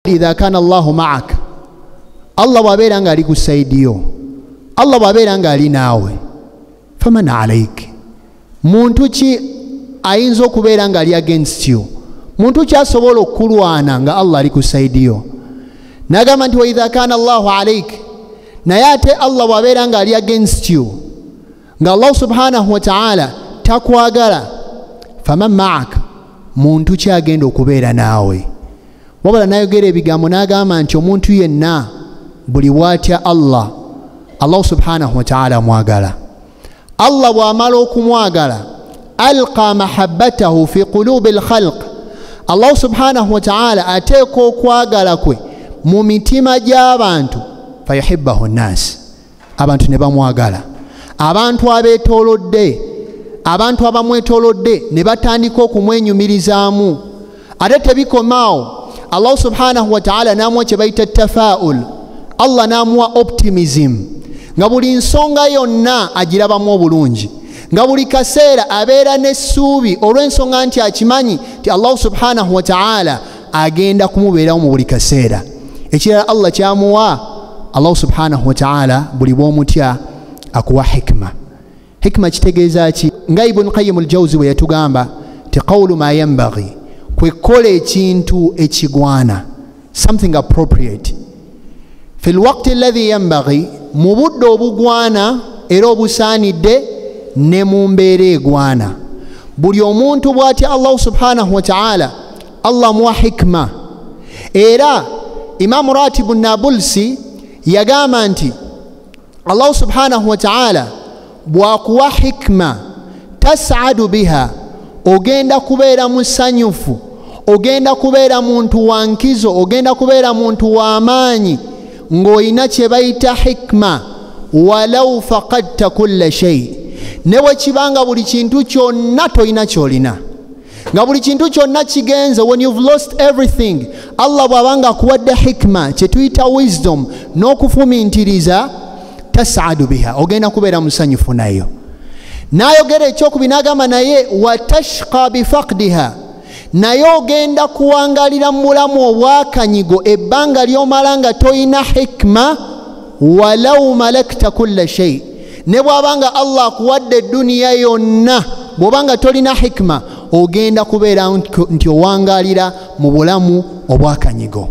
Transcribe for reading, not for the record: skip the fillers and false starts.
Idha kana Allahu ma'ak, Allah bw'abeera ng'ali ku sayidi yo, Allah bw'abeera ng'ali naawe, faman alaik, muntu ki ayinza okubeera ng'ali against you? Muntu ki asobola okukulwana nga Allah ali ku sayidi yo? N'agamba nti wa idha kana Allahu alaik, naye ate Allah bw'abeera ng'ali against you, nga Allah subhanahu wa ta'ala takwagala, faman ma'ak, muntu ki agenda okubeera naawe? Wabula n'ayogera ebigambo n'agamba nti omuntu yenna buli bw'atya Allah, Allah subhanahu wa ta'ala amwagala. Allah bw'amala okumwagala, alqa mahabbatahu fi qulubi lkhalq, Allah subhanahu wa ta'ala ateeka okwagala kwe mu mitima gy'abantu, fayuhibbahu nnaasi, abantu ne bamwagala. Abantu abeetoolodde, abantu abamwetoolodde ne batandika okumwenyumirizaamu. Ate tebikomaawo, Allah subhanahu wa ta'ala n'amuwa kye bayita tafaul, Allah n'amuwa optimism, nga buli nsonga yonna agirabamu obulungi, nga buli kaseera abeera n'essuubi olw'ensonga nti akimanyi nti Allah subhanahu wa ta'ala agenda kumubeerawo mu buli kaseera. Ekirala Allah kyamuwa, Allah subhanahu wa ta'ala buli bw'omutya akuwa hikma. Hikma kitegeeza ki? Nga Ibn Qayyim al-Jawzi bwe yatugamba ti qawlu ma yanbaghi, kwe kukola ekintu ekigwana, something appropriate, fi lwakti alladhi yanbaghi, mu budde obugwana era obusaanidde ne mu mbeera egwana. Buli omuntu bw'atya Allah subhanahu wa ta'ala, Allah muwa hikma. Era Imamu Ratibu Nabulsi yagamba nti Allah subhanahu wa ta'ala bw'akuwa hikma tas'adu biha, ogenda kubeera musanyufu, ogenda kubeera muntu wa nkizo, ogenda kubeera muntu wa maanyi ng'olina kye bayita hikma. Walau faqadta kulla shay, ne bwe kibanga buli kintu kyonna tolina ky'olina, nga buli kintu kyonna kigenze, when you've lost everything, Allah bw'abanga akuwadde hikma, kye tuyita wisdom n'okufumintiriza, tas'adu biha, ogenda kubeera musanyufu nayo. N'ayogera ekyokubi n'agamba naye watashqa bifaqdiha, naye ogenda kuwangalira mu bulamu obwakanyigo ebbanga ly'omala nga toyina hikma. Walau malakta kulla shay, ne bw'abanga Allah akuwadde eduniya yonna, bw'obanga tolina hikma ogenda kubeera nti owangalira mu bulamu obwakanyigo.